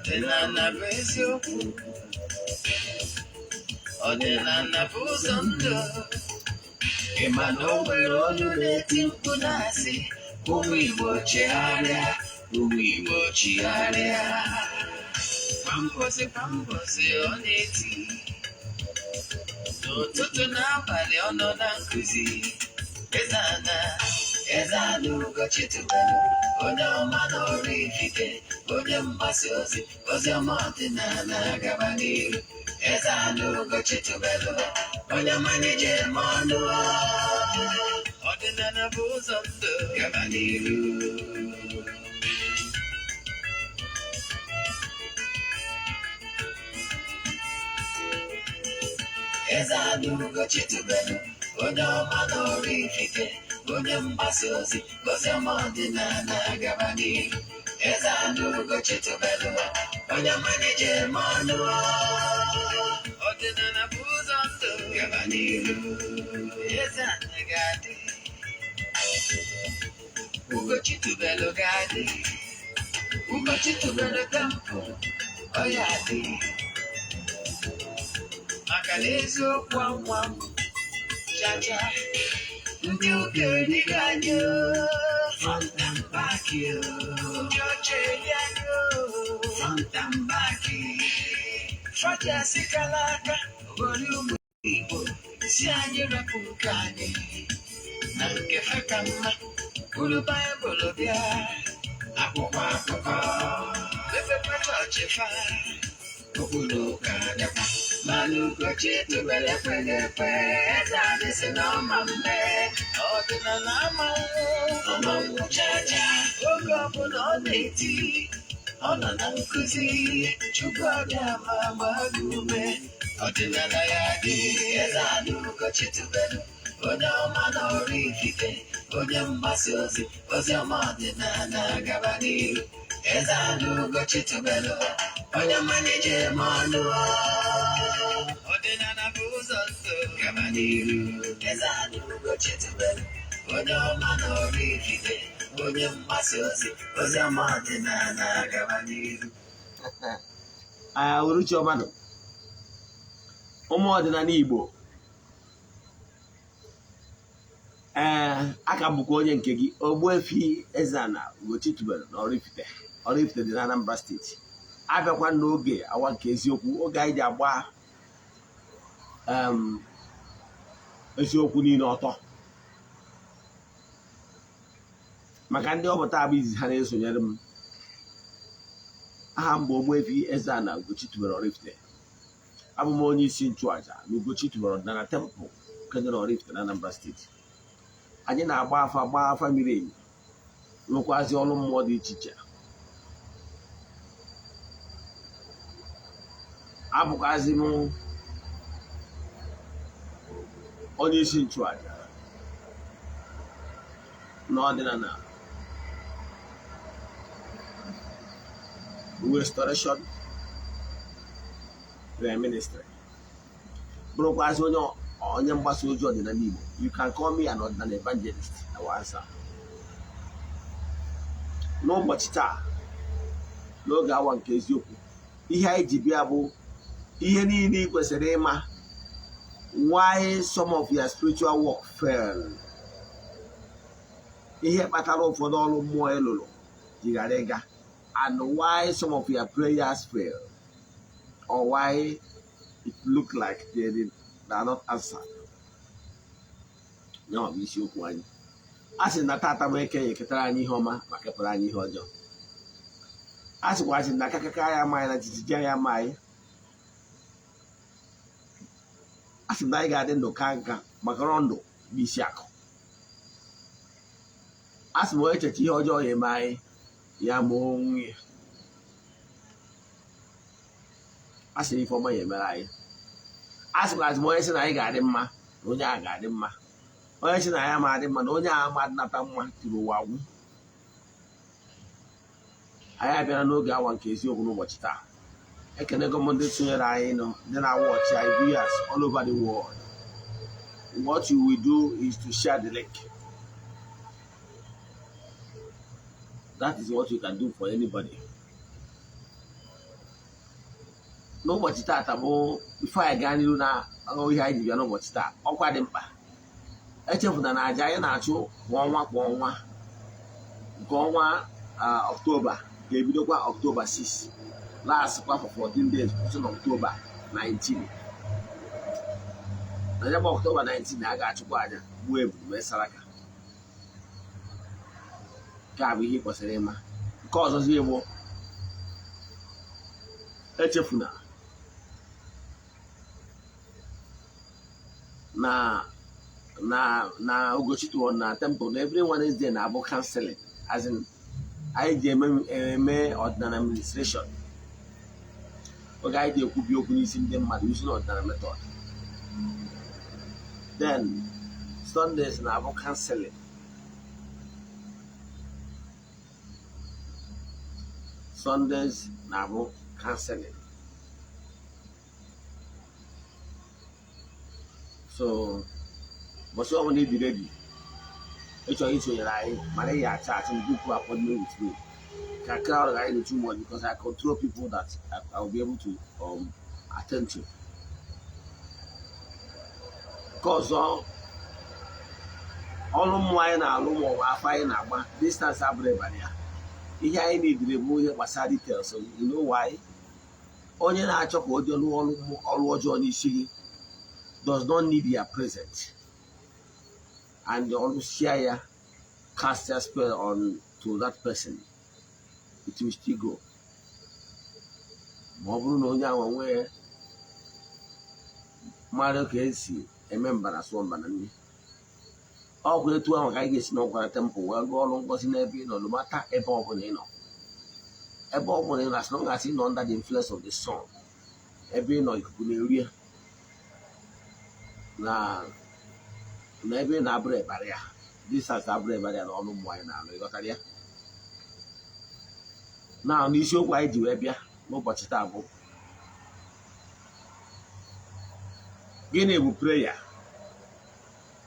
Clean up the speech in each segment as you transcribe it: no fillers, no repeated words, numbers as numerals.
Ọdịnala bụ eziokwu. Ọdịnala bụ ụzọ ndụ. Ị ma na o nwere olu na-eti mkpu na-asị, ụmụ Igbo chegharịa, ụmụ Igbo chigharịa. Kwa mbọsị kwa mbọsị ọ na-eti, n'ụtụtụ n'abalị ọ nọ na nkụzi. Eze-Ana, Eze-Ana Ugochi tubelu, onye ọma na Oraifite, onye mgbasa ozi, ozi ọma ọdịnala gaba n'iru. Eze-Ana Ugochi tubelu, onye ọma na-eje eme ọnụ. Ọdịnala bụ ụzọ ndụ gaba n'iru. Eze-Ana Ugochi tubelu, onye ọma na Oraifite, onye mgbasa ozi, ozi ọma ọdịnala gaba n'iru. Eze-Ana Ugochi tubelu, onye ọma na-eje eme ọnụ. Ọdịnala bụ ụzọ ndụ gaba n'iru. Eze-Ana ga-adị, Ugochi tubelu ga-adị, Ugochi tubelu temple ọ ya adị. Maka na eziokwu anwa chacha, ndị ụka erigo anyị o, front and back o. Ndị ọcha eri anyị o, front and back. Faji asịkala aka ghọrọ ụmụ Igbo si anyị rapụ nke anyị na nke fe ka mma. Buru Baịbụl bịa, akwụkwọ akụkọ mepekwa chọọchị fa, okpuru ụka dịkwa. Mana Ugochi tubelu ekweghị ekwe, eze anyị si na ọma mme. Ọdịnala amanwụ ọmanwụ chacha, oge ọbụla ọ na-eti, ọ nọ na nkụzi. Chukwu abịa ma gbaa gị ume, ọdịnala ya dị. Eze-Ana Ugochi tubelu, onye ọma na Oraifite, onye mgbasa ozi, ozi ọma ọdịnala gaba n'iru. Eze-Ana Ugochi tubelu, onye ọma na-eje eme ọnụ. Ọdịnala bụ ụzọ ndụ gaba n'iru. Eze-Ana Ugochi tubelu, onye ọma na Oraifite, onye mgbasa ozi, ozi ọma ọdịnala gaba n'iru. Uruchi ọma nọ, ụmụ ọdịnala Igbo. Ee, aka m bụkwa onye nke gị, Ogbuefi Eze-Ana Ugochi tubelu na Oraifite. Oraifite dị na Anambra steeti. Abịakwa n'oge awa nke eziokwu, oge anyị ji agba eziokwu niile ọtọ. Maka ndị ọpụta abụ izizi ha na-esonyere m, aha m bụ Ogbuefi Eze-Ana Ugochi tubelu Oraifite. Abụ m onye isi nchụaja na Ugochi tubelu ọdịnala temple nke dị na Oraifite na Anambra steeti. Anyị na-agba afa, gbaa afa miri emi, rụkwazi ọrụ mmụọ dị iche iche. Abụkwazi m onye isi nchụaja n'ọdịnala Restoration Prayer Ministry, bụrụkwazi onye mgbasa ozi ọdịnala Igbo. You can call me an ọdịnala evangelist. I will answer. N'ụbọchị taa, n'oge awa nke eziokwu, ihe anyị ji bịa bụ ihe niile ị kwesịrị ịma why some of your spiritual work fail, ihe kpatara ụfọdụ ọrụ mmụọ ị lụrụ ji ghara ịga, and why some of your prayers fail or why it look like they are not answered. Ya bụ isiokwu anyị. A sị na tata bụ eke ya eketara anyị ihe ọma ma kepụrụ anyị ihe ọjọọ. A sịkwasị na akakaka ya amaghị na jijiji ya amaghị. A sị na anyị ga-adị ndụ ka nka, maka na ndụ bụ isi akụ. A sị m onye echecha ihe ọjọọ ya eme anyị, ya ma onwe ya. A sị na ife ọma ya emere anyị. A sịkwasị m onye sị na anyị ga-adị mma na onye a ga-adị mma, onye sị na ya ma adị mma na onye a ama adịnata mma tiri ụwa agwụ. Anyị abịara n'oge awa nke eziokwu n'ụbọchị taa. Ekenego m ndị sonyere anyị nọ, ndị na-awatch anyị, viewers all over the world. What you will do is to share the link. That is what you can do for anybody. N'ụbọchị taata bụ, before anyị gaa n'ihu na ihe anyị ji bịa n'ụbọchị taa, ọkwa dị mkpa. Echefuna na aja anyị na-achụ kwa ọnwa kwa ọnwa, nke ọnwa Ọktoba ga-ebidokwa Ọktoba 6, last kwa for 14 days, kwụsị na Ọktoba 19. Na ya bụ Ọktoba 19, a ga-achụkwa aja, gbuo ebulu, mee saraka. Nke a bụ ihe ị kwesịrị ịma. Nke ọzọzi bụ, echefuna na Ugochi na temple na every Wednesday na-abụ counseling, as in anyị ji eme ọdịnala administration, oge anyị ji ekwubi okwu n'isi ndị mmadụ using ọdịnala method. Then Sundays na-abụ counseling. Sundays na-abụ counseling. So ụbọchị ọbụla ịdị ready ịchọrọ isonyere anyị, mana ị ga-acha achị m, book appointment with me, ka crowd ghara ịdị too much, because I control people that I will be able to attend to. Nke ọzọ, ọrụ mmụọ anyị na-alụ ma ọ bụ afa anyị na-agba, distance abụrụ ịbara ya. Ihe anyị nidiri bụ ihe gbasara details. You know why? Onye na-achọ ka o jee lụọ ọrụ ọjọọ n'isi gị does not need your presence, and ọrụsịa ya, cast a spell on to that person, it will still go. Ma ọ bụrụ na onye ahụ nwee mmadụ ka esi eme mbara sụọ mbara nne ọkwa, etu ahụ ka anyị ga-esi n'ọkwara temple wee rụọ ọrụ ngozi n'ebe ị nọ, lụmata ebe ọbụla ị nọ, ebe ọbụla ị nọ, as long as ị nọ under the influence of the sun, ebe ị nọ ikuku na-eri ya na ebe ị na-abụrụ ịbara ya, distance abụrụ ịbara ya na ọnụ mmụọ anyị na-alụ. Ịghọtara ya? Na n'isiokwu anyị ji wee bịa n'ụbọchị taa bụ, gịnị bụ prayer?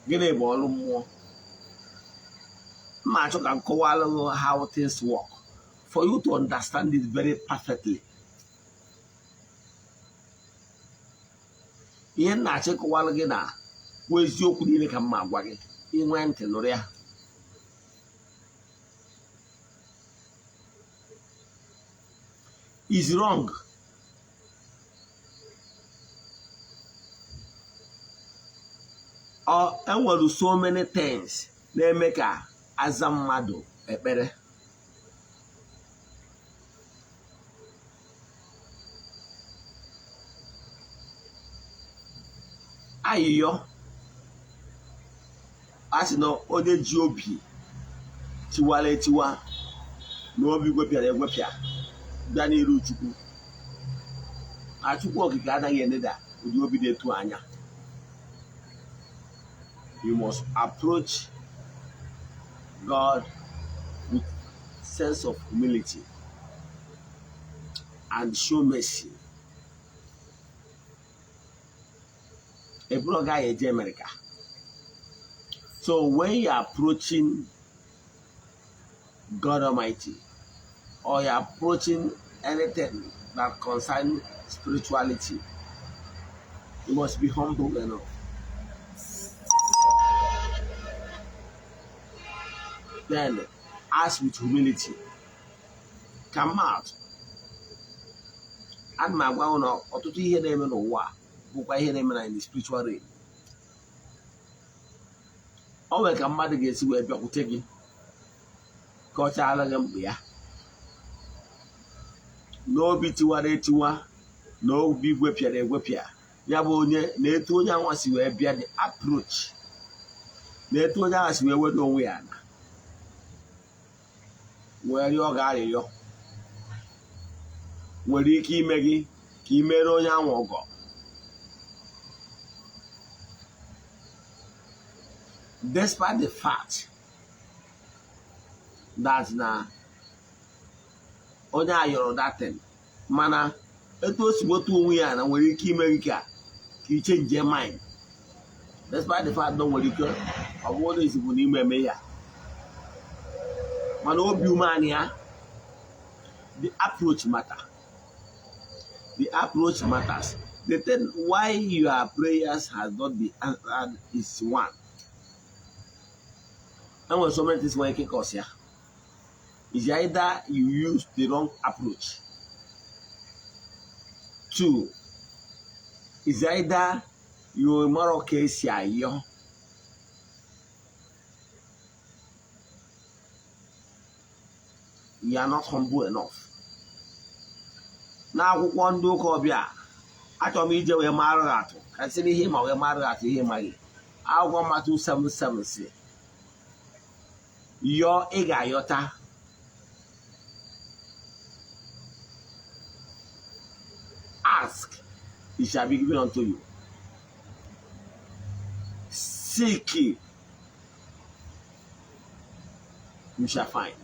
Gịnị bụ ọrụ mmụọ? Mma achọ ka m kọwalụ how things work for you to understand it very perfectly. Ihe m na-achọ ịkọwalụ gị na kwuo eziokwu niile ka m ma agwa gị, inwe ntị nụrụ ya. Is wrong. Ọ enwere so many things na-eme ka aza mmadụ ekpere. Ayịyọ, a sị na onye ji obi tiwara etiwa na obi gwepịara egwepịa bịa n'iru Chukwu, na Chukwu Okike anaghị eneda ụdị obi dị etu anya. You must approach God with sense of humility and show mercy. Eburu gaghị eje America. So when you are approaching God Almighty or you are approaching anything that concerns spirituality, you must be humble enough. Then ask with humility. Come out. Ana m agwa na ọtụtụ ihe na-eme n'ụwa a bụkwa ihe na-eme na in the spiritual realm. O nwere ka mmadụ ga-esi wee bịakwute gị ka ọ chaala gị mkpa ya n'obi tiwara etiwa na obi gwepịara egwepịa. Ya bụ onye na-etu onye anwa si wee bịa, the approach na-etu onye ahụ si wee weda onwe ya ala wee rịọ gị arịrịọ nwere ike ime gị ka ị mere onye ahụ ọgọ. Despite the fact that na onye a yọrọ datin, mana etu o si nweta onwe ya na nwere ike ime gị ka i change mind, despite the fact na o nwere ike ọ bụrụ na ezigbo n'ime eme ya, mana obi umeanị ya, the approach matter. The approach matters. The thing why your prayers has not been answered is one. And when so many things when cause ya, is either you use the wrong approach. Two, is either you moral case ya you are not humble enough. N'akwụkwọ ndị ụka ọbịa, achọrọ m ije wee mara atụ ka sị n'ihe ma wee mara atụ ihe maghị. Akwụkwọ Matiu 7:7 si yọọ ị ga-ayọta, ask it shall be given unto you, seek you shall find.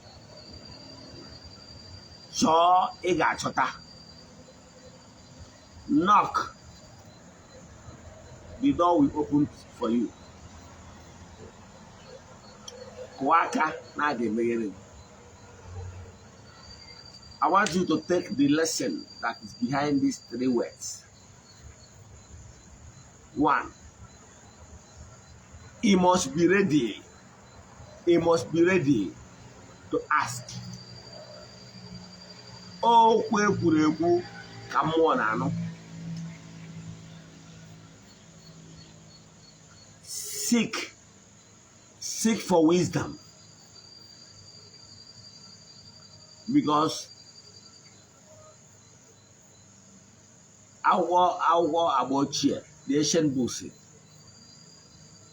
Chọọ ị ga-achọta, knock the door will open for you. Kụọ aka na a ga-emeghere gị. I want you to take the lesson that is behind these three words. One, he must be ready. He must be ready to ask. Okwu ekwuru ekwu ka mmụọ na-anụ. Seek. Seek for wisdom. Because akwụkwọ agba ochie, the ancient books,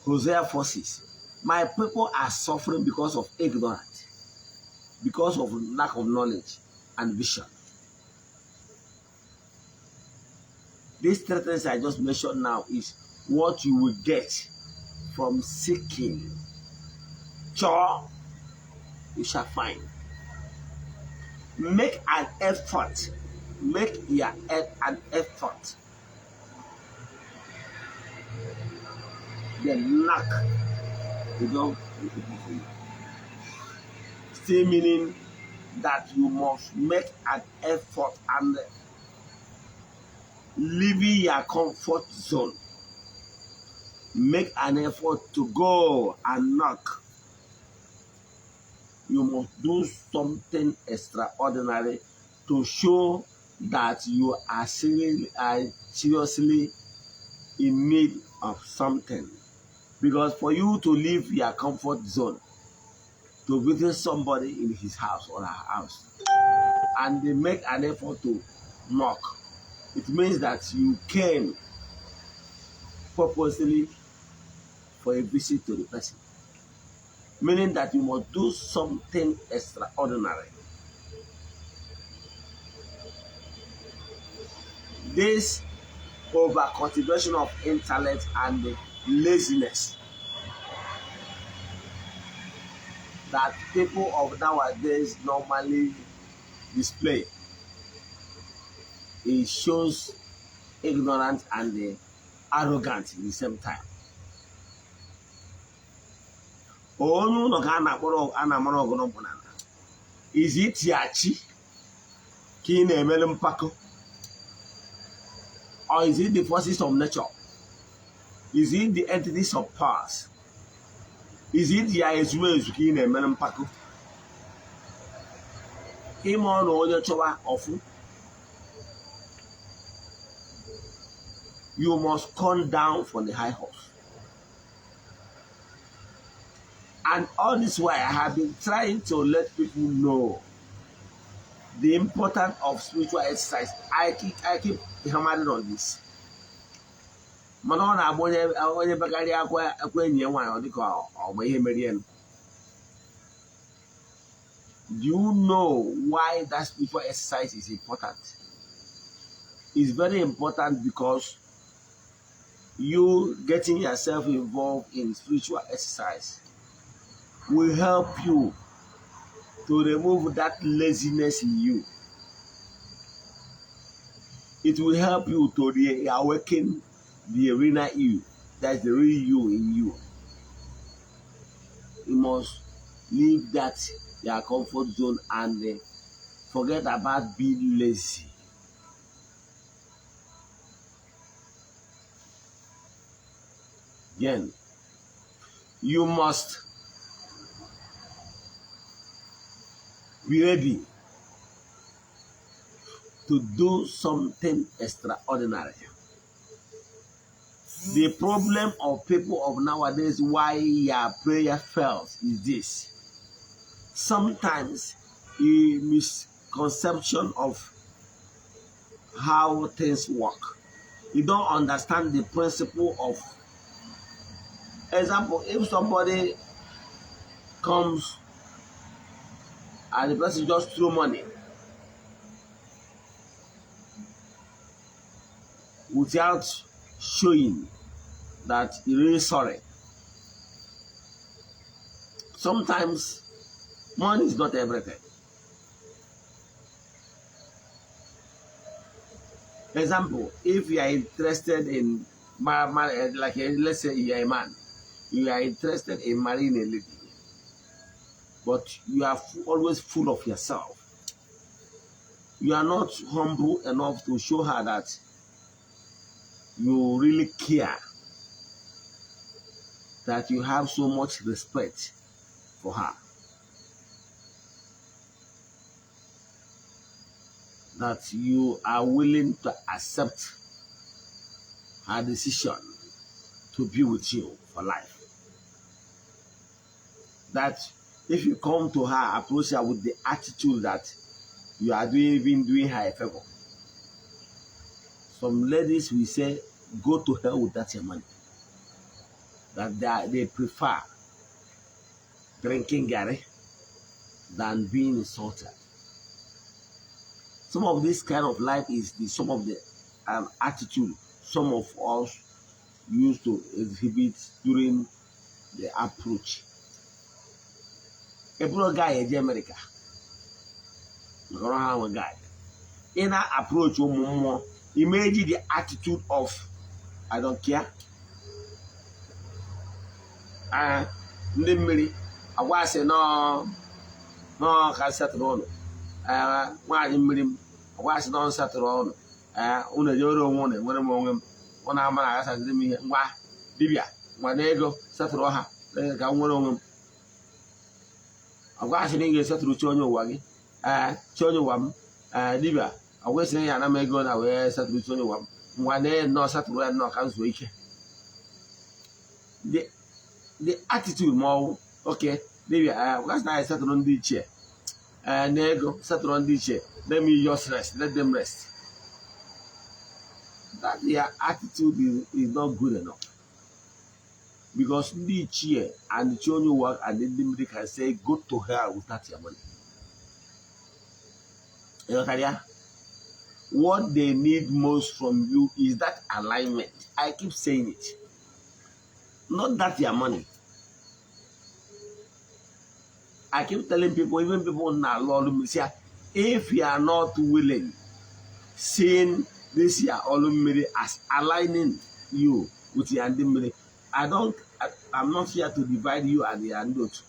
Hosea 4:6, my people are suffering because of ignorance, because of lack of knowledge and vision. These three things I just mentioned now is what you will get from seeking. Chọọ, you shall find. Make an effort. Make your an effort. Then knock. The door will open for you. Still meaning that you must make an effort and leaving your comfort zone. Make an effort to go and knock. You must do something extraordinary to show that you are seriously in need of something. Because for you to leave your comfort zone, to visit somebody in his house or her house, and they make an effort to knock, it means that you came purposely for a visit to the person. Meaning that you must do something extraordinary. This over-cultivation of intellect and laziness that people of nowadays normally display, it shows ignorance and arrogant at the same time. Onye ụlọ ka a na-akpọrọ a na-amara ọgụ n'ọbụnala. Is it yachi ka ị na-emere mpako? Or is it the forces of nature? Is it the entities of powers? Is it ya ezumezu ka ị na-emere mpako? Ime ọnụ onye chọwa ọfụ. You must come down from the high horse. And all this while I have been trying to let people know the importance of spiritual exercise. I keep hammering on this. Mana ọ na-agba onye bekarị akwa enyi ya nwaanyị ọ dịka ọgba ihe merie. Do you know why that spiritual exercise is important? It's very important because you getting yourself involved in spiritual exercise will help you to remove that laziness in you. It will help you to reawaken the real you. That's the real you in you. You must leave that your comfort zone and forget about being lazy. Again, you must be ready to do something extraordinary. The problem of people of nowadays, why your prayer fails, is this. Sometimes a misconception of how things work. You don't understand the principle of example. If somebody comes and the person just threw money without showing that you're really sorry. Sometimes money is not everything. Example, if you are interested in, like let's say you are a man, you are interested in marrying a lady, but you are always full of yourself. You are not humble enough to show her that you really care, that you have so much respect for her, that you are willing to accept her decision to be with you for life. That if you come to her, approach her with the attitude that you are even doing her a favor. Some ladies will say, go to hell with that your money. That they prefer drinking garri than being insulted. Some of this kind of life is some of the attitude some of us used to exhibit during the approach. A poor guy in America, guy, in that approach, imagine the attitude of I don't care. Ndị mmiri agwa sị nọ ka setụrụ ụnụ, nwaanyị mmiri m agwa sị nọ setụrụ ụnụ, unu ejewere onwe ụnụ, enwere m onwe m, ụnụ ama na aghasaziri m ihe, ngwa dibịa ngwa na ego setụrụ ha ka m nwere onwe m. Agwa sị na ị ga-esetụrụ chi onye ụwa gị, chi onye ụwa m, dibịa agwa sị na ya ana m ego na wee setụrụ chi onye ụwa m, ngwa na nnọọ setụrụ ya nnọọ ka m zuo ike. The attitude ma okay, dibịa agwa sị na ya setụrụ ndị ichie na ego setụrụ ndị ichie, let me just rest, let them rest. That their attitude is not good enough. Because ndị ichie and chi onye ụwa and ndị mmiri can say go to hell without your money. You know, what they need most from you is that alignment. I keep saying it. Not that your money. I keep telling people, even people now, Lord, if you are not willing, seeing this year Olumiri as aligning you with your Ndimiri, I'm not here to divide you and the Andot.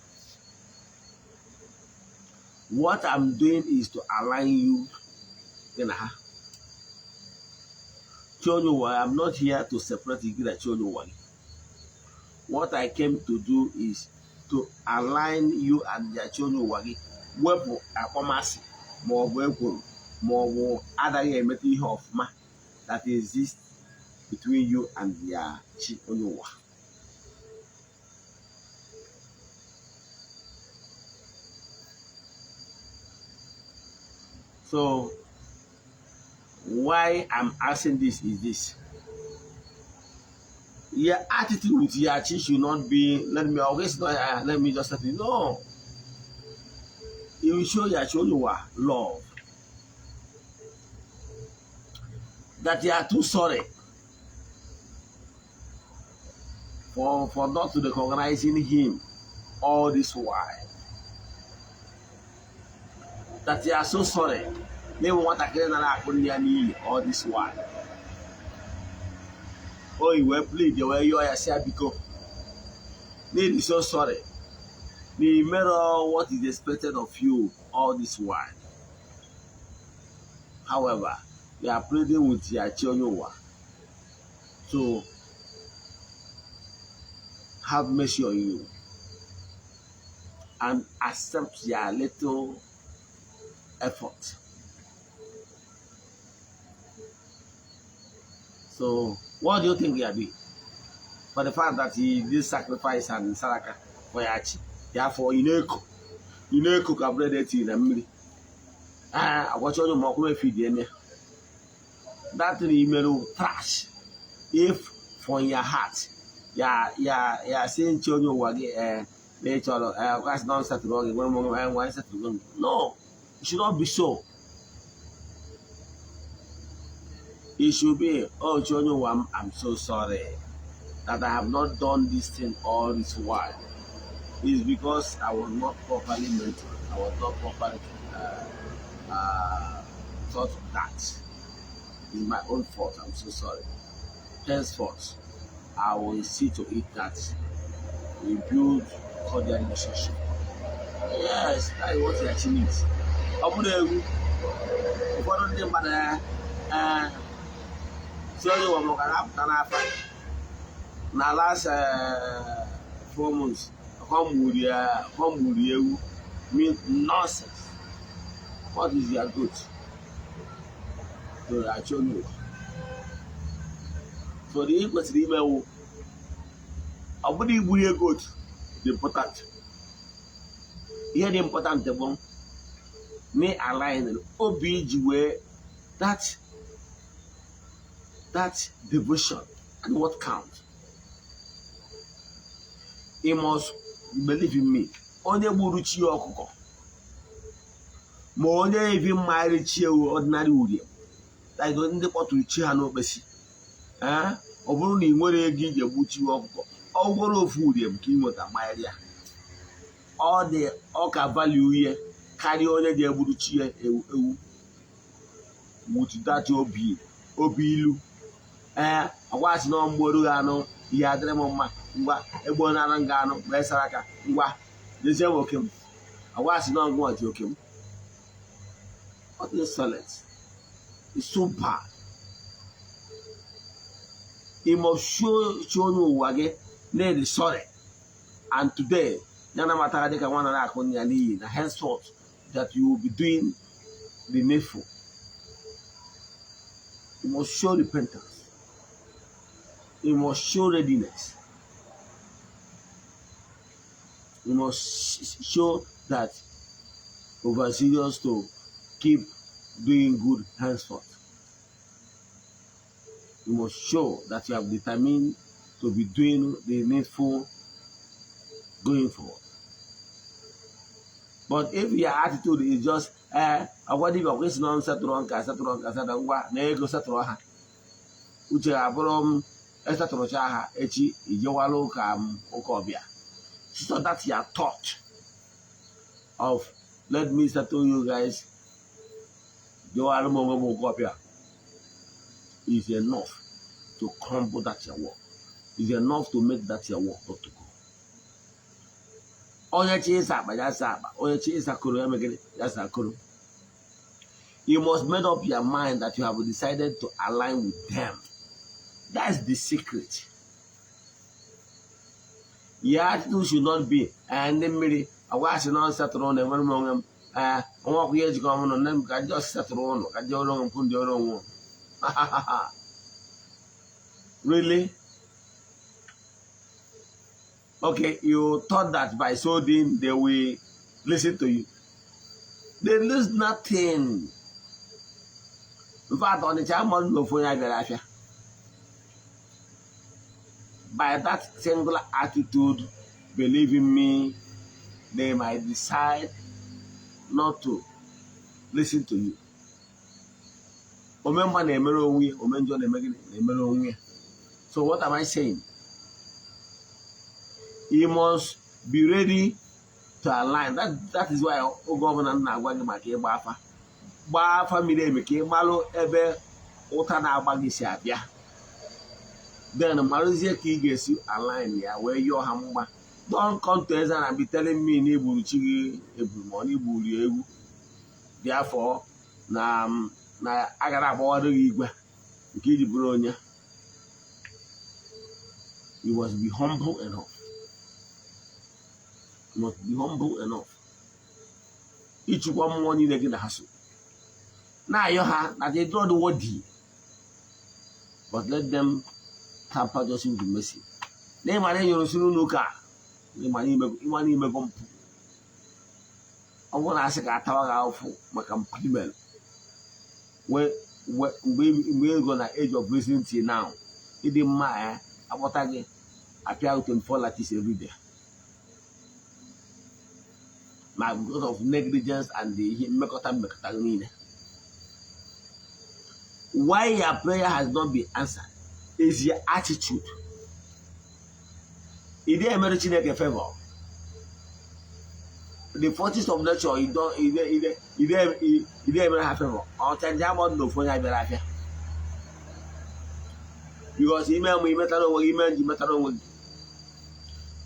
What I'm doing is to align you. I'm not here to separate you. What I came to do is to align you and the Chonyo. Wepụ akpọmasị ma ọ bụ ekworo ma ọ bụ adaghị emeta ihe ọfụma that exists between you and their chi onye ụwa. So why I'm asking this is this. Your attitude with your chi should not be, let me always let me just say no. You will show your children love. That you are too sorry for not recognizing him all this while. That you are so sorry. They want to kill all this while. Oh, you were plead the way you are because they is so sorry. They mirror what is expected of you all this while. However, you are pleading with your children to Have mercy on you and accept your little effort. So, what do you think you are doing? For the fact that he did sacrifice and saraka for ya chi, therefore, you know, cook a bread eti na mmiri. Ah, agwacha onye ma ọkụ efi dị eme. That thing you made trash. If from your heart, ya ya ya say nchi onye ụwa gị na ị chọrọ kwasị na setụrụ gị nwere m nwa setụrụ gị. No, it should not be so. It should be, oh, chi onye ụwa m, I'm so sorry that I have not done this thing all this while. It's because I was not properly mentored. I was not properly taught that. It's my own fault. I'm so sorry. Henceforth, I will see to it that we build cordial relationship. Yes, that is what he actually needs. Ọ bụrụ egwu, ụfọdụ ndị mmadụ si onye ụwa maka na-apụta n'afa na last 4 months, ọ mgburu ewu mean nonsense. What is your goat to achọ onye ụwa? So the ihe kwesịrị ime wụ ọ bụrụ igburu ya goat dị important. Ihe dị important bụ me align obi iji wee that devotion and what count. You must believe in me. Onye gburu chi ọkụkọ ma onye evi mmagharị chi ewu ordinary urie, like ndị kpọtụrụ chi ha n'okpesi, ọ bụrụ na ị nwere ego iji egbu chi ọkụkọ, ọ gwọrọ ofu urie ka ị nweta mmagharị ya, ọ dị ọka value ihe karịa onye ji egburu chi ya ewu with that obi ilu. Ọgwasị na mgboru ha anụ ihe adịrị m mma, ngwa egbo na nga anụ wee sara aka, ngwa dezie m oke m. Ọgwasị na ọgwụ ji oke m. What is solid? It's so bad. You must show onye ụwa gị na-edi sorry, and today ya na matara dịka nwa nara akụ ya n'iyi na henceforth that you will be doing the needful. You must show repentance. You must show readiness. You must show that over serious to keep doing good henceforth. You must show that you have determined to be doing the needful going forward. But if your attitude is just agwa dibịa kwesị na setụrụ nka setụrụ nka setụrụ ngwa na ego setụrụ ha, uche abụrụ m esetụrụcha ha echi ijewala ụka m ụka ọbịa. So that your thought of let me settle you guys jewara m onwe m ụka ọbịa is enough to crumble that your work, is enough to make that your work not to go. Onye chi ịsa akpa ya sa akpa, onye chi ịsa koro ya megide ya sa koro. You must make up your mind that you have decided to align with them. That's the secret. Your attitude should not be ndị mmiri agwa asị na setụrụ ụnụ enwere m onwe m nwa ọkụ ihe ejikọ m nọ nne m ka ndị ọsị setụrụ ụnụ ka ndị ọrụ onwe m kwụ ndị ọrụ onwe m. Really? Okay, you thought that by so doing they will listen to you. They lose nothing. In fact, Ọnịcha mmadụ na ofu onye abịara afịa. By that singular attitude, believe in me, they might decide not to listen to you. Omemma na-emere onwe ya, omenjọ na-eme gịnị? Na-emere onwe ya. So what am I saying? You must be ready to align. That is why oge ọbụla m na-agwa gị maka ịgba afa. Gbaa afa miri emi ka ị malụ ebe ụta na-agba gị si abịa. Then marụzie ka ị ga-esi align ya wee yọọ ha mgba. Don't come to Eze and be telling me na igburu chi gị eburu ma ọ na igburu ya ewu. Therefore, na agara agbawara gị igwe nke iji bụrụ onye. You must be humble enough. You must be humble enough ịchịkwa mmụọ niile gị na ha so na-ayọ ha na they don't worthy, but let them tamper just into mercy. Na ịmara enyere si n'ụlọ ụka, ịma n'imego mpụ. Ọ bụrụ na asị ka atawa gị ahụfụ maka mpụ imere mgbe ego na age of reason till now, ịdị mma ya akpọta gị apịa 24 lashes every day, ma because of negligence and the ihe mmekọta mmekọta niile. Why your prayer has not been answered is your attitude. Ị dịghị emere Chineke favor. The forces of nature, you don't, ị dịghị emere ha favor. Ọcha nje ama na ofu onye abịara afịa, because ime mụ imetara onwe gị, ime nji metara onwe gị.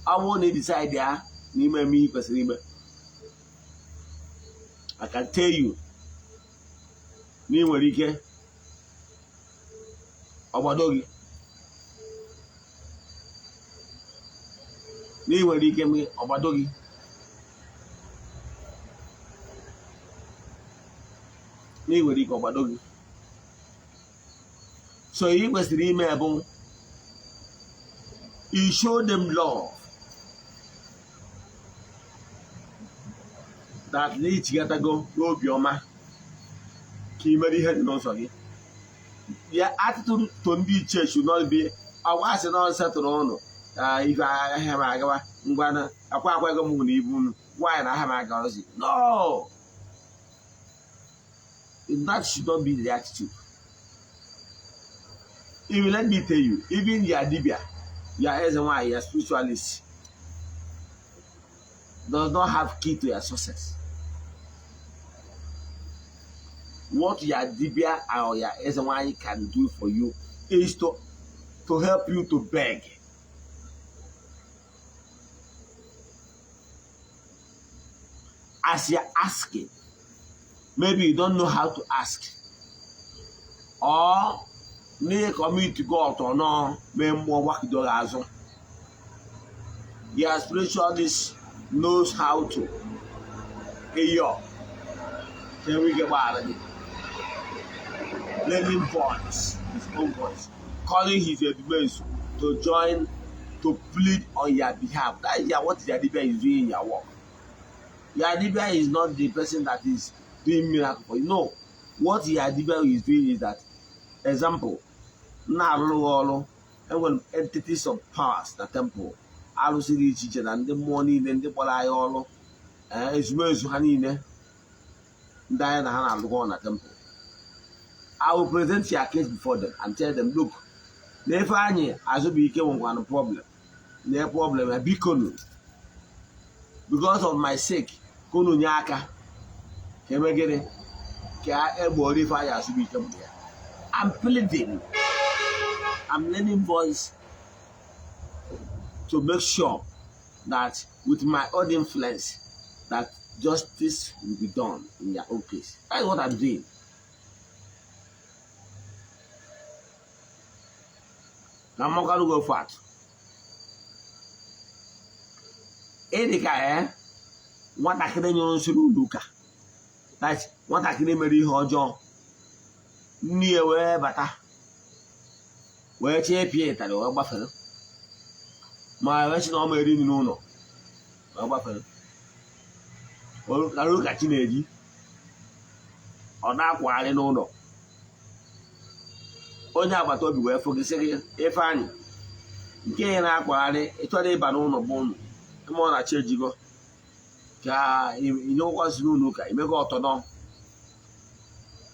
Ọ bụrụ na ị decide ya na ime eme ihe kwesịrị ime, I can tell you na ị nwere ike ọgbado gị, na ị nwere ike ọgbado gị. Na ị nwere ike ọgbado gị. So ihe ị kwesịrị ime bụ you show them love, that na ichigatago n'obiọma ka ị mere ihe dị n'ụzọ gị. Your attitude to ndị ichie should not be ọgwa asị na setụrụ ụnụ ife ahịa m agawa ngwa na akwa akwa ego m hụ na ibu unu nwaanyị na ahịa m agarozi. No, that should not be the attitude. Even let me tell you, even your dibia, your eze nwanyị, your spiritualist does not have key to your success. What your dibia or your eze nwanyị can do for you is to help you to beg. As you're asking, maybe you don't know how to ask, or na commit God or no, mee mmụọ gbakidoro azụ. Your spiritualist knows how to ịyọ ka enwe ike gbaghara gị. Learning voice, his own voice, calling his enemies to join to plead on your behalf. That is what your dibia is doing in your work. Your dibia is not the person that is doing miracle for you. No, what your dibia is doing is that, example, na-arụrụ ọrụ, enwere entities of powers na temple, arụsị dị iche iche na ndị mmụọ niile, ndị kpọrọ anyị ọrụ, ezumezu ha niile, ndị anyị na ha na-arụkọ na temple. I will present your case before them and tell them, look, na Ifeanyi Azubike nwekwanụ problem, na problem ya, biko nu, because of my sake, ka unu nye aka ka eme gịnị ka egboro Ifeanyi Azubike mgbe ya. I'm pleading, I'm lending voice to make sure that with my own influence that justice will be done in your own case. That's what I'm doing. Na mmakwarụ gị ofu atụ, ịdị ka nwatakịrị nyụrụ nsị n'ụlọ ụka, nwatakịrị mere ihe ọjọọ, nne ya wee bata wee chee pịa ịtarị wee gbafere, ma wee sị na ọ ma eri nri n'ụlọ wee gbafere lara ụka chi na-eji ọ na-akwagharị n'ụlọ. Onye agbata obi wee fụ gị sị gị, Ifeanyị, nke ya na-akwagharị, ị chọrọ ịba n'ụlọ bụ ụnụ ma ọ na-achọ ejigo ka inyekwasị n'ụlọ ụka imego ọtọ nọ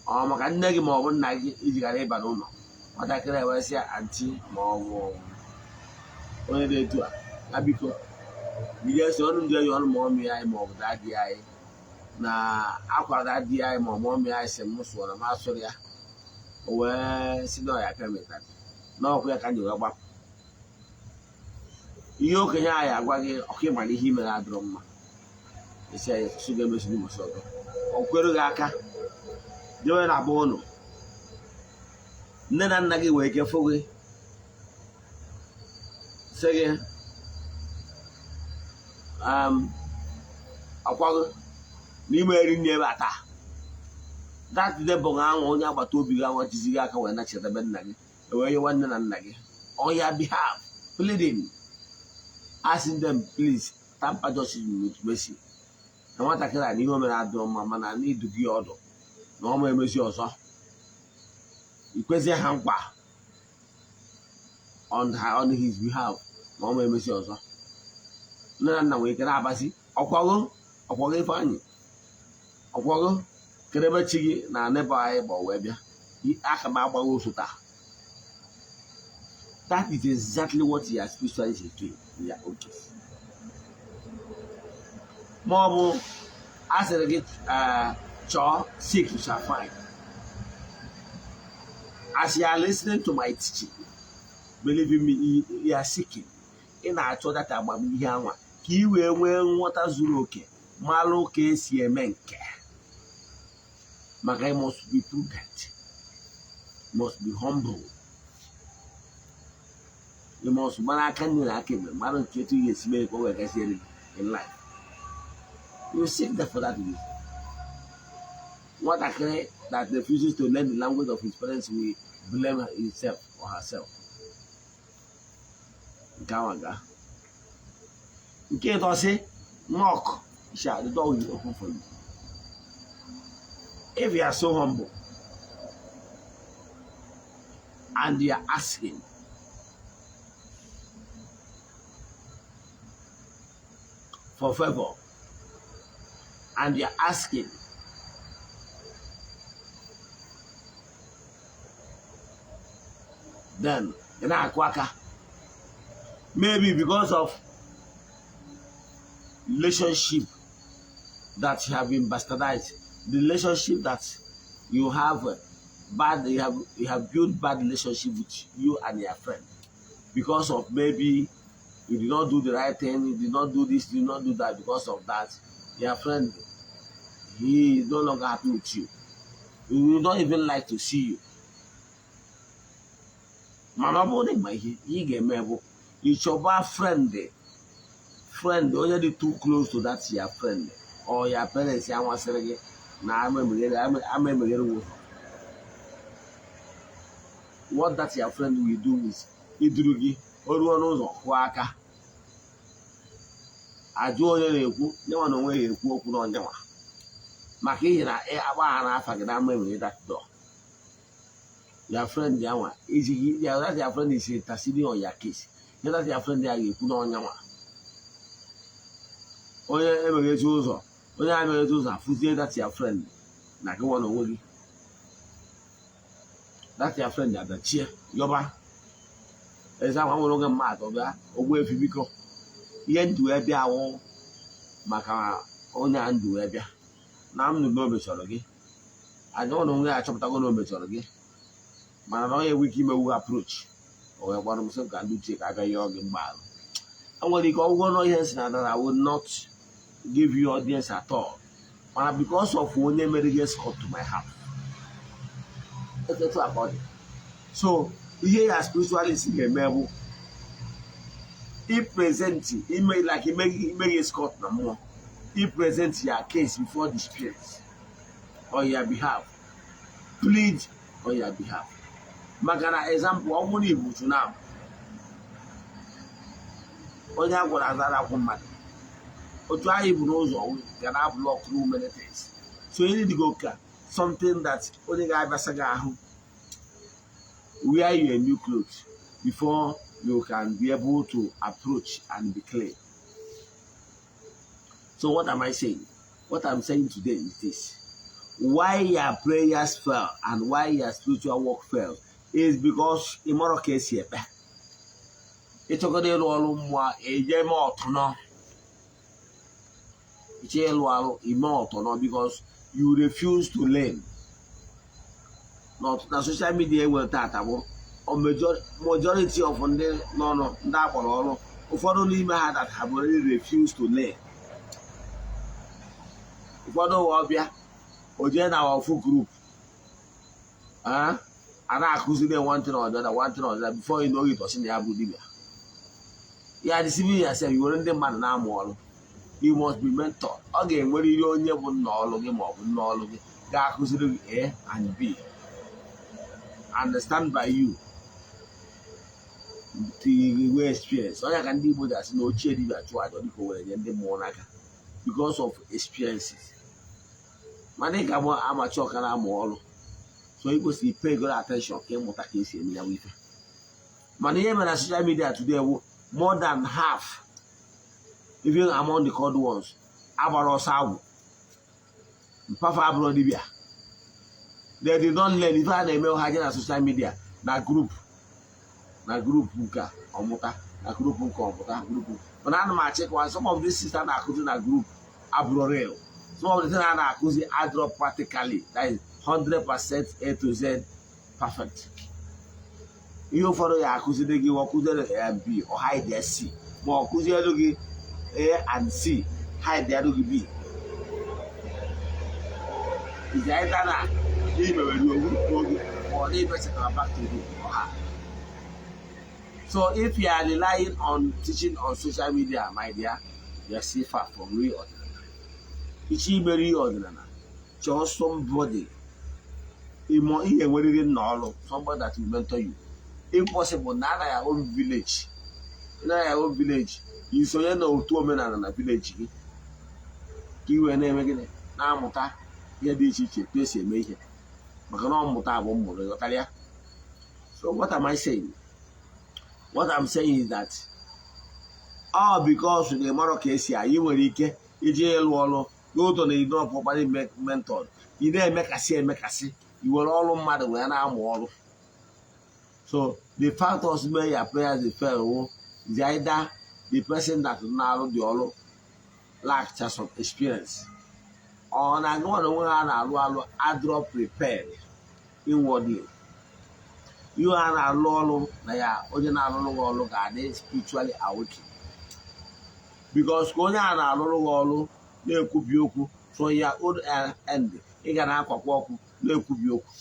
ọ maka nne gị ma ọ bụ nna gị iji ghara ịba n'ụlọ. Nwatakịrị ewesịa anti ma ọ bụ onye dị etu a na biko ị ga-eso ọnụ ndị enyi ọnụ ma ọmị anyị ma ọ bụ dadi anyị na akwa dadi anyị ma ọ bụ ọmị anyị sị m sụọ na m asụrụ ya, o wee si na ọya pịa mịtarị n'ọkụ ya ka anyị wee gbapụ. Ihe okenye anyị agwa gị ọkụ ịmara ihe imere adịrọ mma, esi anyị sụ ga-emesi n'ụbọchị ọzọ, ọ kwere gị aka jewe na agba ụnụ, nne na nna gị wee ike fụ gị sị gị Ọkwago n'ime eri nne ebe a taa. That neighbor ahụ, onye agbata obi gị ahụ, jizi gị aka wee nachetebe nna gị, ewee nye nwanne na nna gị on your behalf, pleading, asking them, "Please temper justice with mercy," na nwatakịrị a na ihe o mere adịrọ mma, mana na idu gị ọdụ na ọma emezi ọzọ. Ikwezie ha nkwa on his behalf na ọma emezi ọzọ. Nne na nna nwere ike na-abazi, "Ọkwago, ọkwago Ifeanyị, ọkwago kedebe chi gị na neighbor anyị gba wee bịa aka m agbaghị ụsụ taa." That is exactly what your spiritualist is doing in your own case. Ma ọ bụ a sịrị gị chọọ, seek, you shall find. As you are listening to my teaching, believe in me, you are seeking. Ị na-achọ data amamihe anwa ka ị wee nwee nghọta zuru oke, malụ ka esi eme nke maka. You must be prudent, you must be humble, you must mara aka nne na aka ekpe, mara nke etu ị ga-esi mee ka o wee gaziere gị in life. You seek that for that reason. Nwatakịrị that refuses to learn the language of his parents will blame himself or herself. Nke ahụ aga. Nke ịtọ sị, knock, shall the door will open for you. If you are so humble and you are asking for favor and you are asking then ị na-akụ aka, maybe because of relationship that have been bastardized, the relationship that you have bad you have built bad relationship with you and your friend because of maybe you did not do the right thing, you did not do this, you did not do that. Because of that, your friend, he is no longer happy with you. He will not even like to see you. Mana ọ bụrụ na ịma ihe ihe ị ga-eme bụ ịchọba friend onye dị too close to that your friend or your parents ya nwasịrị gị na ama emeghere gị ụzọ. What that your friend will do is iduru gị o ruo n'ụzọ, kụọ aka, ajụ onye na-ekwu. Nyenwa na onwe ya ekwu okwu na onyenwa maka ihi na agbaghara afa gị na ama emeghere that door. Your friend ya nwa iji that your friend is interceding on your case. That your friend ya ga-ekwu na onyenwa onye emeghezi ụzọ, onye a emeghezi ụzọ afụzie that your friend na gị nwa na onwe gị. That your friend adachie yọba eze ahụ nwere oge mmadụ bịa ogbu efi, biko, ihe ndụ wee bịa awụ maka onye a ndụ wee bịa na m nụ na o mechọrọ gị. Anyị ọ na onwe ya achọpụtago na o mechọrọ gị, mana na onye enwe ike imewu approach, o wee gbara m sị ka ndị uche ka abịa yọọ gị mgbaghara. Enwere ike ọgwụgwọ na ihe si na that I will not give you audience at all, mana because of onye mere gị escort to my house, etu a ka ọ dị. So ihe ya spiritualist ga-eme bụ i present, ime like ime gị escort na mmụọ, i present your case before the spirits on your behalf, plead on your behalf. Maka na example, ọ bụrụ na ibutu na onye a gwara azara akwụ mmadụ otu anyị bụ n'ụzọ ga na block through many things, so you need to go ka something that onye ga-abịasa gị ahụ, wear you a new clothes before you can be able to approach and be clean. So what am I saying? What I'm saying today is this: why your prayers fail and why your spiritual work fail is because ị marọ ka esi ekpe. Ịchọgodo ịrụ ọrụ mmụọ, eje eme ọtụnọ. Ịchọ ịlụ ọrụ, ime ọtụnọ, because you refuse to learn. Na social media enwere tata bụ majority of ndị nọ ndị akpọrọ ọrụ, ụfọdụ n'ime ha that have already refused to learn. Ụfọdụ ụwa ọbịa o jee na ofu group a na-akụziri one thing or the other, one thing or the other, before you know it, ọ sị na ya bụ dibịa. Ya deceiving yourself. Were ndị mmadụ na-amụ ọrụ. You must be mentored. Ọ ga-enwerịrị onye bụ nna ọlụ gị ma ọ bụ nne ọlụ gị ga-akụziri gị A and B and stand by you till you nwee experience. Onye ka ndị Igbo ji asị na ochie dibịa chụọ aja dịka o were nye ndị mmụọ n'aka, because of experiences. Mana ị ga amachi ọka na-amụ ọrụ, so ị kwesịrị pay good attention ka ịmụta ka esi eme ya bụ ife. Mana ihe mere na social media today wụ more than half, even among the called ones, agbara ọsọ agwụ mpafa abụrụ dibịa. They did not learn. Ife a na-eme, ha je na social media, na group, na group nke a, ọmụta na group nke ọmụta group. Mana ana m achịkwa, some of these sister na-akụzi na group abụrụ real. Some of the things a na-akụzi adịrọ practically, that is 100% A to Z perfect. Ihe ụfọdụ ya akụziri gị, ọ kụziere A and B, ọ hide C, ma ọ kụziere gị A and C, hide gị B. Is either na imewere owu oge ma ọ na-ebechatara back to you or her. So if you are relying on teaching on social media, my dear, you are still far from real ọdịnala. Ichi imere ihe ọdịnala, chọọ somebody ịmụ ihe, enwerịrị nna ọrụ, somebody that will mentor you. If possible, na ana ya own village, na ya own village, isonye na otu omenala na village gị, ka ị wee na-eme gịnị? Na-amụta ihe dị iche iche, etu esi eme ihe, maka na ọmụta bụ mmụrụ. Ịghọtara ya? So what am I saying? What I'm saying is that all because na ịmarọ ka esi anyị nwere ike iji ịlụ ọrụ n'ụtọ na ịdọ properly mentored, ị na-emekasị emekasị, i were ọrụ mmadụ wee na-amụ ọrụ. So the factors may your prayers dey fail wo is either the person that na-arụ the ọrụ lack some experience, ọ na-agụnwa na onwe ha na-alụ alụ adịrọ prepared inwardly. Ihe a na-alụ ọrụ na ya, onye na-alụrụ gị ọrụ ga-adị spiritually awakened, because ka onye a na-alụrụ gị ọrụ na-ekwubi okwu from your own end, ị ga na-akwakwa ọkụ na-ekwubi okwu.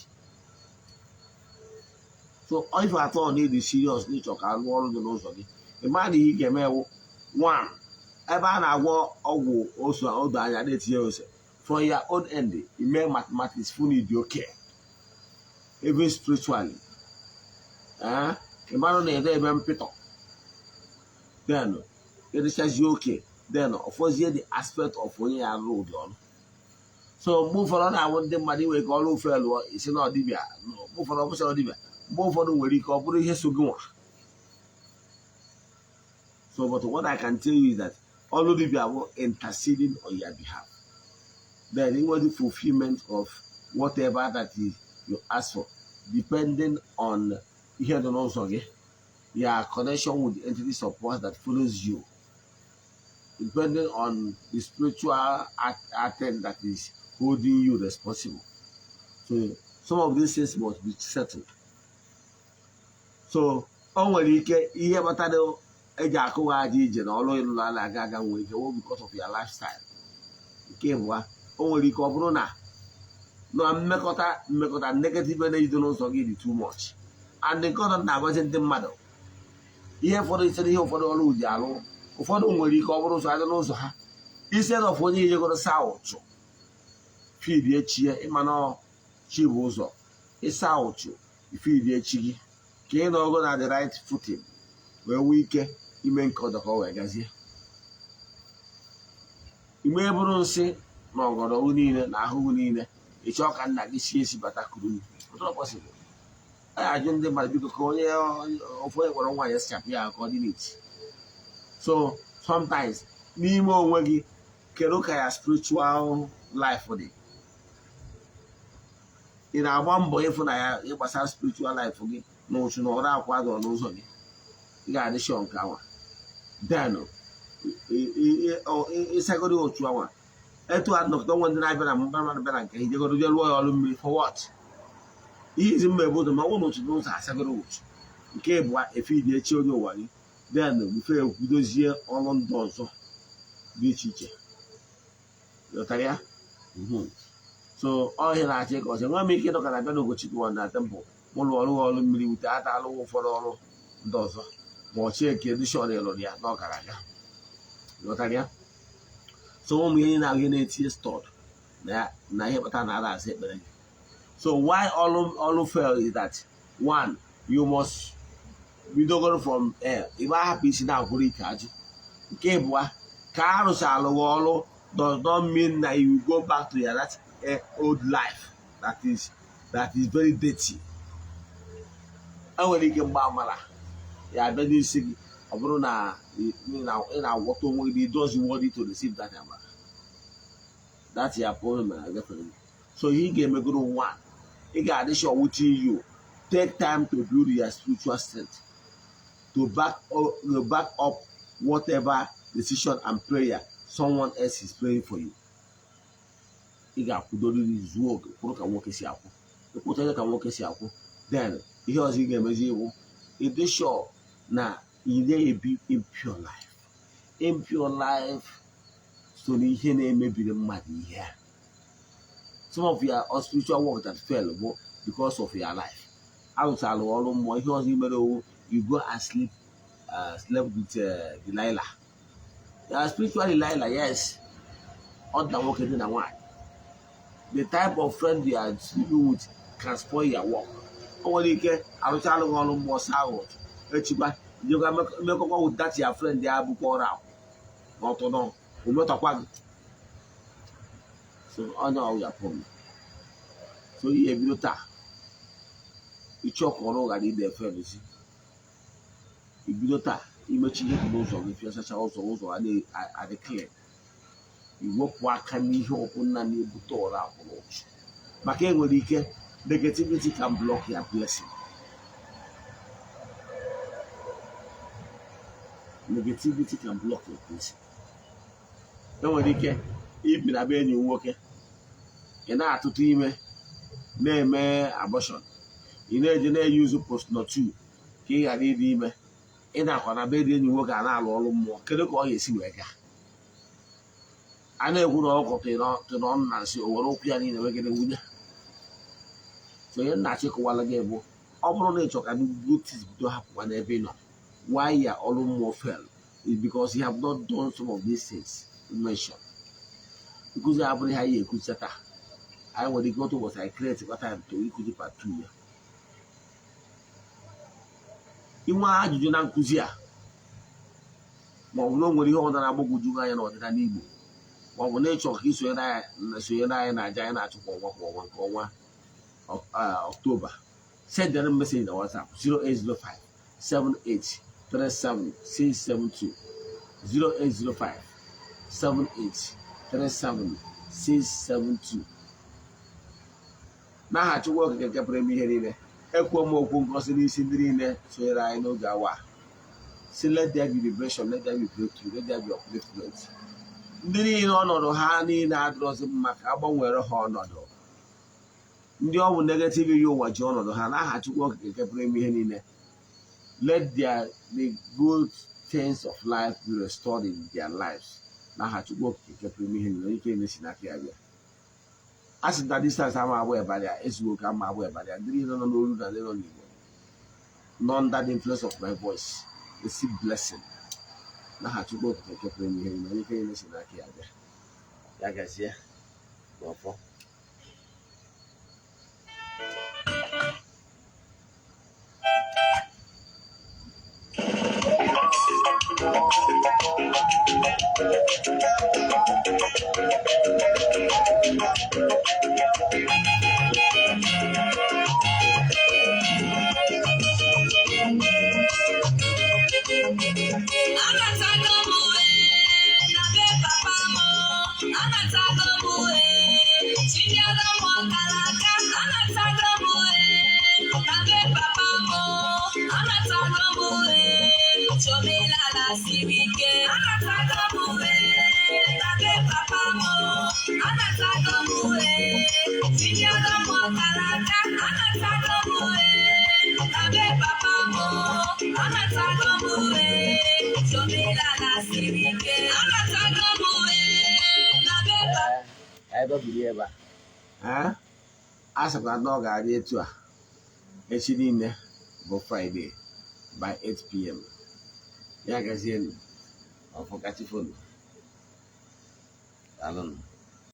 So if at all need serious n'ịchọ ka alụ ọrụ gị n'ụzọ gị, ị mara na ihe ị ga-eme ewu one, ebe a na-agwọ ọgwụ ose odo anya na-etinye ose. From your own end, ime mathematics fụ na ịdị okay even spiritually. Ị mara na ede ebe mpịtọ, then ịdịchazie oke, then ọfọzie the aspect of onye ya alụ ụdị ọrụ. So mgbe ụfọdụ ọ na-awụ ndị mmadụ inwe ike ọrụ ofe lụọ isi na ọdịbịa. Mgbe ụfọdụ ọ bụcha ọdịbịa, mgbe ụfọdụ nwere ike ọ bụrụ ihe so gị nwa. So but what I can tell you is that ọrụ dibịa bụ interceding on your behalf, then inwe the fulfillment of whatever that is you ask for, depending on ihe dị n'ụzọ gị, your connection with the entities of power that follows you, depending on the spiritual act that is holding you responsible. So some of these things must be settled. So o nwere ike ihe kpatara eji akụghị aja ije na ọrụ ịlụrụ a na-aga aga nwere ike wụ because of your lifestyle. Nke abụọ, o nwere ike ọ bụrụ na na mmekọta negative energy dị n'ụzọ gị dị too much. And nke ọzọ na-agwazi ndị mmadụ, ihe ụfọdụ isere ihe ụfọdụ ọrụ ji alụ, ụfọdụ nwere ike ọ bụrụ ụzọ adị n'ụzọ ha, instead of onye ijegoro saa ụchụ feed echi ya, ịma na chi bụ ụzọ ịsa ụchụ feed echi gị, ka ị nọgo na the right footing wee nwee ike ime nke ọzọ ka ọ wee gazie. Ime bụrụ nsị na ọgọdọ niile na ahụhụ niile, ị chọọ ka nna gị sie esi bata kuru ọtụrụ possible. A ga-ajụ ndị mmadụ, biko, ka onye ofu onye kpọrọ nwaanyị sachapụ ya ka ọ dị neat. So sometimes n'ime onwe gị, kedu ka ya spiritual life dị? Ị na-agba mbọ ịfụ na ya ịgbasara spiritual life gị na ụchụ na ọrụ akwa dọrọ n'ụzọ gị, ị ga-adị sure nke anwa. Then ịsagoro otu anwa etu a nọkọta nwe ndị na-abịa na mba mmadụ bịa na nke ijegoro jee lụọ ya ọrụ mmiri for what? Ihe izi mma ebe ụzọ ma ọ bụ na otu n'ụzọ asagoro otu nke ịbụa efidi echi onye ụwa gị, then before ekwudozie ọrụ ndị ọzọ dị iche iche. Ghọtara ya? So ọhịa na-achọ ịka ọzọ, enweghị m ike ịdọka na abịa n'Ugochi na temple mụ lụọ ọrụ ọrụ mmiri wute ata alụghị ụfọdụ ọrụ ndị ọzọ, ma ọ chie nke edishọn ịlụrụ ya na ọ gara aga. Ghọtara ya? So ụmụ ihe na ihe na-etinye stud na ihe kpatara na ada asa ekpere gị. So why ọlụ fail is that, one, you must bidogoro from ịgba ahapụ isi na-agwụrụ ike ajụ. Nke ịbụa, ka arụchalụ gị ọrụ does not mean that you go back to your that old life that is very dirty. Enwere ike mgbe amara ya abịa n'isi gị, ọ bụrụ na ị na-agwọta onwe gị, does worthy to receive that amara, that your problem na-agafere gị. So ihe ị ga-emegoro, one, ị ga-adị sure within you, take time to build your spiritual strength to back up whatever decision and prayer someone else is praying for you. Ị ga-akwụdoriri zuo oke, kwụrụ ka nwoke si akwụ, ịkwụta ka nwoke si akwụ. Then ihe ọzọ ị ga-emezi iwu, ịdị sure na ị na-ebi impure life. Impure life so n'ihe na-emebiri mmadụ ihe a. Some of your spiritual work that fail bụ because of your life. Arụchala ọrụ mmụọ, ihe ọzọ imere owu, you go and sleep with Delilah, your spiritual Delilah. Yes, ọ dị na nwoke, dị na nwaanyị. The type of friend you are sleeping with can spoil your work. O nwere ike arụchalụ gị ọrụ mmụọ, saa ahụ ụtụ, echikwa jekwa mekọkwa with that your friend ya, bụkwa ọrụ ahụ na ọtụnọ ometọkwa gị. So onye ọ ya problem. So ihe ebido taa, ịchọ ka ọrụ ghara ide efe edozi, ibido taa imechi ihe dị n'ụzọ gị, fịachacha ụzọ, ụzọ a na-adị clear, iwepụ aka n'ihe ọbụla na-ebute ọrụ akwụrụ ụchụ, maka enwere ike negativity can block your blessing. Negativity can block your blessing. Enwere ike ibi na be enyi nwoke, ị na-atụtụ ime, na-eme abortion, ị na-eje na-eyuzu Postinor 2 ka ị ghara ịdị ime, ị na-akwa na be dị enyi nwoke a na-alụ ọrụ mmụọ. Kedu ka ọ ga-esi wee gaa? A na-ekwu na ọkụ tụrụ ọnụ na nsị, o were ụkwụ ya niile wegide nwunye. So ihe nna achịkọwala gị bụ, ọ bụrụ na ị chọ ka notice bido hapụkwa n'ebe ị nọ, why your ọrụ mmụọ fail is because you have not done some of these things you mentioned. Nkụzi abụrụ ihe anyị ekwucha taa. Anyị nwere ike otu ụbọchị anyị create kwa time to ịkụzi part 2 ya. Inwe ajụjụ na nkụzi a, ma ọ bụ na o nwere ihe ọbụla na-agbagwoju gị anya n'ọdịnala Igbo, ma ọ bụ na ịchọ ka isonyere anyị na aja anyị na-achụ kwa ọnwa kwa ọnwa nke ọnwa Ọktoba, send them message na WhatsApp 0805 78 37 672, 0805 78 37 672. N'aha Chukwu Okike nke pụrụ ime ihe niile, ekwuo m okwu ngosi n'isi ndị niile sonyere anyị n'oge awa a. Si let there be liberation, let there be breakthrough, let there be upliftment. Ndị niile ọnọdụ ha niile adịrọzi mma, ka a gbanwere ha ọnọdụ. Ndị ọ bụ negative ihe ụwa ji ọnọdụ ha, n'aha Chukwu Okike nke pụrụ ime ihe niile, let the good things of life be restored in their lives. N'aha Chukwu Okike nke pụrụ ime ihe niile, onye ike na-esi n'aka ya bịa. A sị na distance ama agbụ ịbarịa ezughị oke, ama agbụ ịbarịa. Ndị niile nọ n'olu na ndị nọ n'Igbo nọ under the influence of my voice receive blessing n'aha Chukwu Okike nke pụrụ ime ihe niile, onye ike na-esi n'aka ya bịa. Ya gazie n'ọfọ. Anatago m na be papa m, anatago m, chinyere m ọkara aka, anatago m na be papa m, anatago m, chomelala siri ike, anatago m na be papa m, anatago m, chinyere m ọkara aka, anatago m na be papa m, anatago m, chomelala siri ike, anatago m na be papa. Ee, ebe biri ebe a, a sịkwa na ọ ga-adị etu a echi niile bụ Friday by 8 p.m. Ya gazienụ, ọfọkachifonu. Daalụnụ.